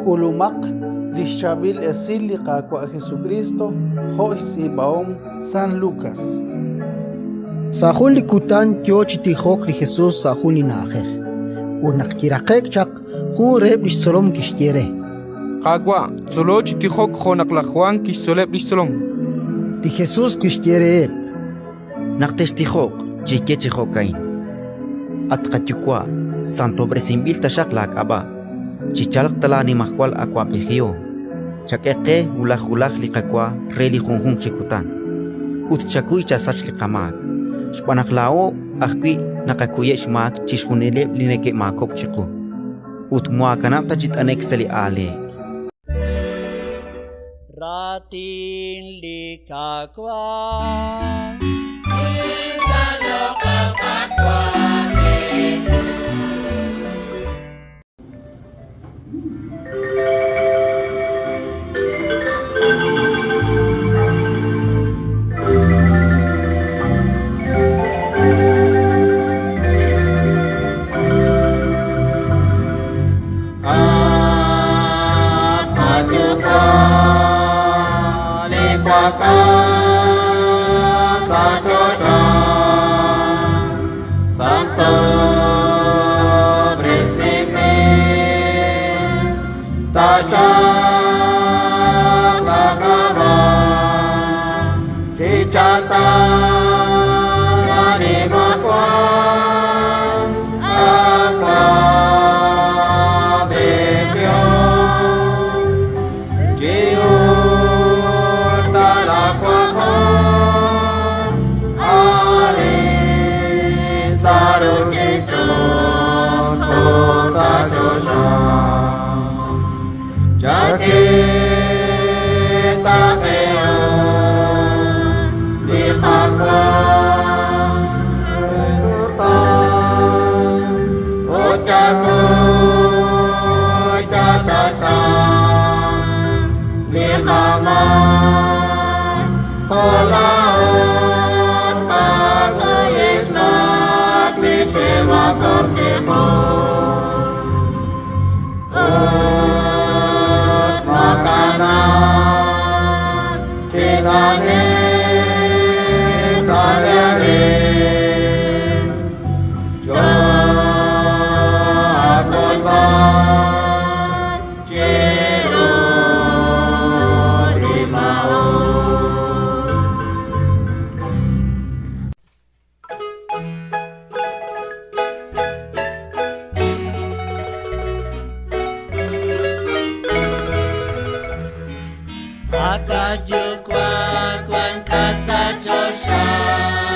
K'ulumaq li xChaab'il Esil li Qaawa' Jesukriist jo' xtz'iib'ahom San Lukas. Sa' jun li kutan yo chi tijok li Jesus sa' jun li na'ajej. Ut naq kiraqe'k chaq, jun reheb' li xtzolom kixye re: Qaawa', tzolo chi tijok jo' naq laj Jwan kixtzoleb' li xtzolom. Li Jesus kixye reheb': Naq textijoq, cheye chi jo'ka'in: At qaYuwa', santob'resinb'il taxaq laak'ab'a', chichalq ta laanimajwal awab'ejihom. Chak'e qe wulaj wulaj li qawa re li junjunq chi kutan, ut chakuy chasach li qamaak, xb'aan naq laa'o ajwi' naqakuyeb' xmaak chixjunileb' li neke'maakob'k chiqu. Ut moohaakanab' ta chi t'ane'k sa' li aaleek. Raatin li Qaawa'. At Yuwa' wankat sa' choxa.